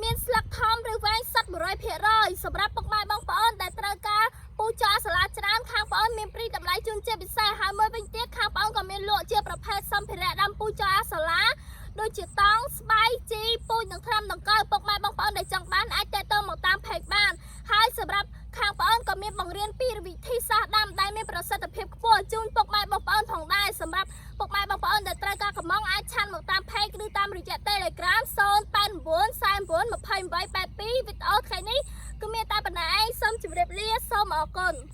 មានស្លឹកធំឬវែងសុទ្ធ100%សម្រាប់ពុកម៉ែបងប្អូនដែលត្រូវការពូជចោសាឡាច្រើនខាងបងប្អូនមានព្រីតម្លៃជូនជាពិសេសហើយមួយវិញទៀតខាងបងប្អូនក៏មានលក់ជាប្រភេទសម្ភារៈដាំពូជចោសាឡាដូចជាតង់ស្បៃជីពូជនិងថ្នាំដង្កូវពុកម៉ែបងប្អូនដែលចង់បានអាចទាក់ទងមកតាម page បានហើយសម្រាប់ខាងបងប្អូនក៏មានបង្រៀនពីវិធីសាស្ត្រដាំដែលមានប្រសិទ្ធភាពខ្ពស់ជូនពុកម៉ែបងប្អូនផងដែរសម្រាប់ពុកម៉ែបងប្អូនដែលត្រូវការកម្មង់អាច chat មកតាម page ឬតាមរយៈ Telegram 089 49 28 82វីដេអូថ្ងៃនេះគឺមានតែប៉ុណ្ណេះឯងសូមជម្រាបលាសូមអរគុណ។